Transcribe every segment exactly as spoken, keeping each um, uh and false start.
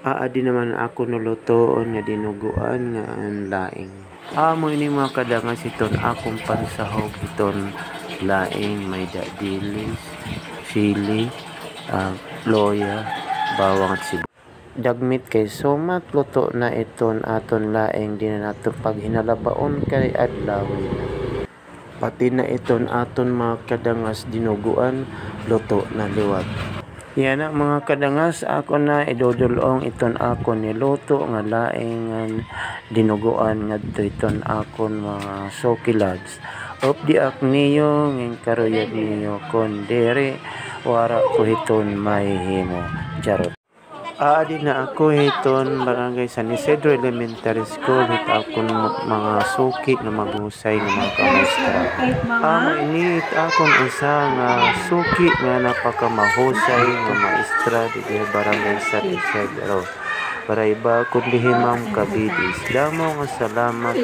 Aadi naman akon lulutoon nga dinuguan nga an laing. Amo ini, mga kadangas, iton akon pansahog, iton laing may dadilis, sili, ah, luya, bawang at sibuyas. Dagmit kay sumat, luto na iton aton laing, diri na naton paghinalabaon kay adlawi na. Pati na iton aton, mga kadangas, dinuguan, luto na liwat. Yana, mga kadangas, ako na idudul-ong iton akon niluto nga laing ngan dinuguan ngadto iton akon mga suki lods. Updi ak niyo, nginkaruyag niyo kon diri, wara ko hiton mahihimo. Charot. Aadi na ako hiton Barangay San Isidro Elementary School, hit akon ma-, mga suki nga maghusay nga mga kamaestra. Amo ini hit akon usa nga suki nga napakamahusay nga maestra didi ha Barangay San Isidro. Waray iba kundi hi Ma'am Cabidis. Damo nga salamat,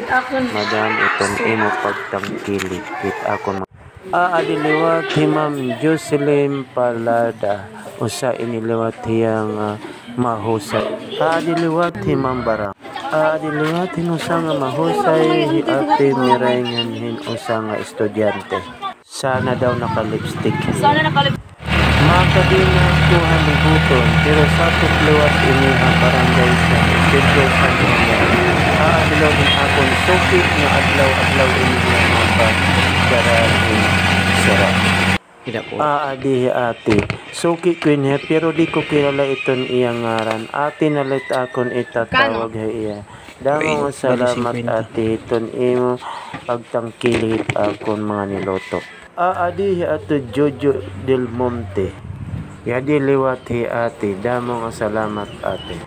Madam, iton imo pagtangkilik hit akon. Aadi liwat hi Ma'am Jocelyn Palada, usa ini liwat hiya nga mahusay. Aadi liwat hi Ma'am Barang. Aadi liwat hin usa nga mahusay, hi Ate Miray, ngan hin usa nga estudyante. Sana daw naka-lipstick hiya. Sana naka-lip- Makadi na ako ha libuton, pero sakop liwat ini ha Barangay San Isidro, San Julian. Aadi liwat hin akon suki nga adlaw-adlaw ini nga mapagdara hin sura. Aadi hi ate. Suki ko ini, pero di ko kilala iton iya ngaran. Ate na la it akon itatawag ha iya. Damo nga salamat, ate, hiton imo pagtangkilik hit akon mga niluto. Aadi hi Ate Jojo Del Monte. Aadi liwat hi ate. Damo nga salamat, ate.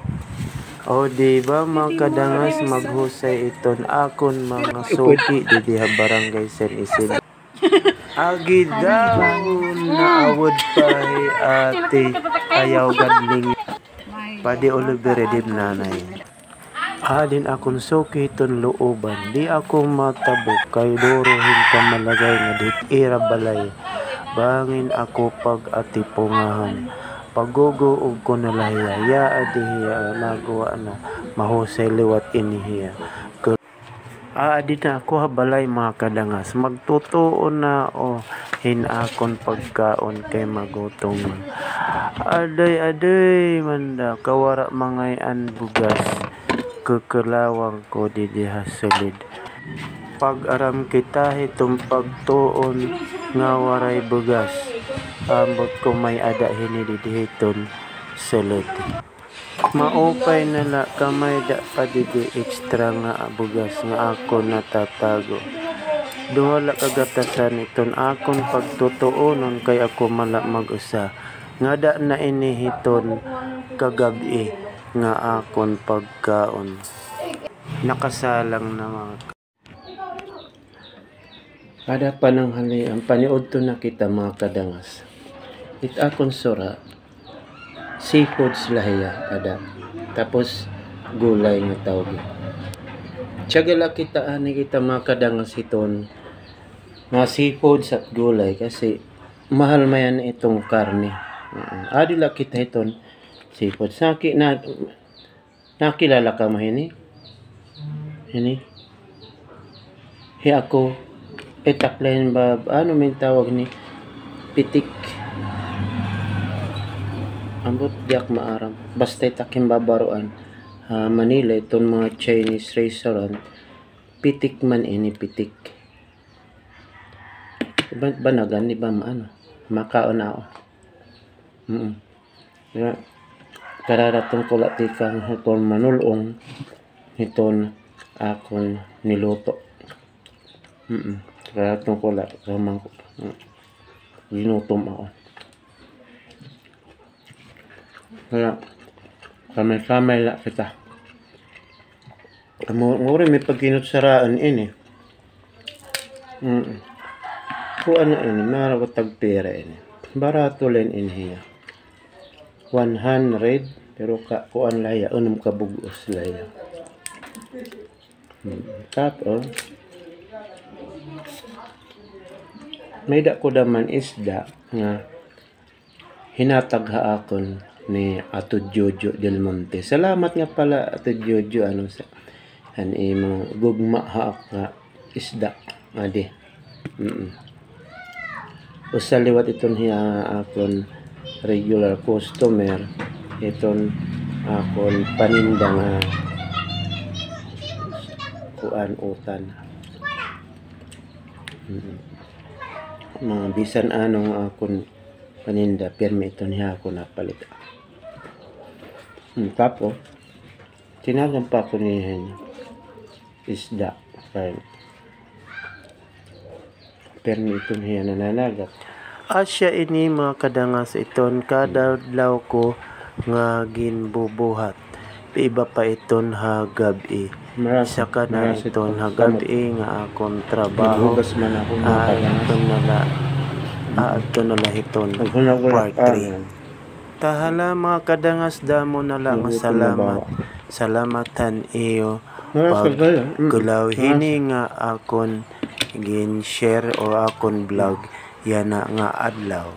O, di ba, mga kadangas, maghusay iton akon mga suki didi ha Barangay San Isidro. Agi daw, naawod pa hi ate. Ayaw gad ning padi Oliver Redim nanay. Aadi an akon suki hiton looban. Di ako matabok kay duro hin kamalagay nga dihit ira balay. Bangin ako pag-atipungahan. Paguguog ko na la hiya. Aadi hiya, naguwa na. Mahusay liwat ini hiya. Aadi na ako ha balay, mga kadangas. Magtutuon na, o, hin akon pagkaon kay magutom. Aday, aday, manda, kawara mangay-an bugas. Kukulawang ko didi ha sulod. Pag-aram kita hiton pagtuon nga waray bugas. Ambot ko may-ada hini didi hiton sulod. Maupay na la, kay may-ada pa didi extra nga bugas nga akon natatago. Duha la ka gatasan iton akon pagtutuonon kay ako man la mag-usa. Ngada na ini hiton kagab-i nga akon pagkaon. Nakasalang na, mga Ada pananghalian, paniudto na kita, mga kadangas. It akon sura, seafoods la hiya, ada. Tapos, gulay nga tawag. Tiyaga la kita, ani kita, mga kadangas, hiton mga seafoods at gulay kasi mahal mayan iton karne. Mm, adi la kita hiton seafoods. Naki-, na, Nakilala kamo hini? Hini? Hi ako, it ak la hin ba, ano man tawag hini? Pitik. Ambot di ak maaram. Basta it ak hin babaroan. Ha Manila, iton mga Chinese restaurant, pitik man ini, pitik. Ba-, banagan, di ba, ma-, ano? Makaon ako. Mm. Nga, kararaton ko la tikang hiton manul-ong, hiton akon niluto. Mm. Kararaton ko la, kamang, mm. Ginutom ako. Kaya, kamay-kamay la kita. Amo, amo rin may pagkinutsaraan ini. Mm. Kuan na ini, mara ko tagpira ini. Barato la ini hiya. One hundred, pero ka, kuan la hiya, unom ka bug-os la hiya. Mm. Tapos, may-ada ko daman isda nga hinatag ha akon ni Ato Jojo Del Monte. Salamat nga pala, Ato Jojo, ano, sa han imo gugma ha ak nga isda. Adi. Mm. Usa liwat iton hiya akon regular customer, iton akon paninda nga kuan, utan. Mm. Mga bisan ano nga akon paninda, pirmi iton hiya akon napalit. Mm, tapos, tinagan pa ako niyan isda. Kay pirmi iton hiya nananagat. Asya ini, mga kadangas, iton kada adlaw ko nga ginbubuhat. Iba pa iton ha gab-i. Saka na iton ha gab-i nga akon trabaho. Naghugas man ako, mga kadangas. Adto na la, adto na la hiton part three. Ta hala, mga kadangas, damo na la nga salamat. Salamat han iyo pagkulaw hini nga akon gin-share o akon vlog yana nga adlaw.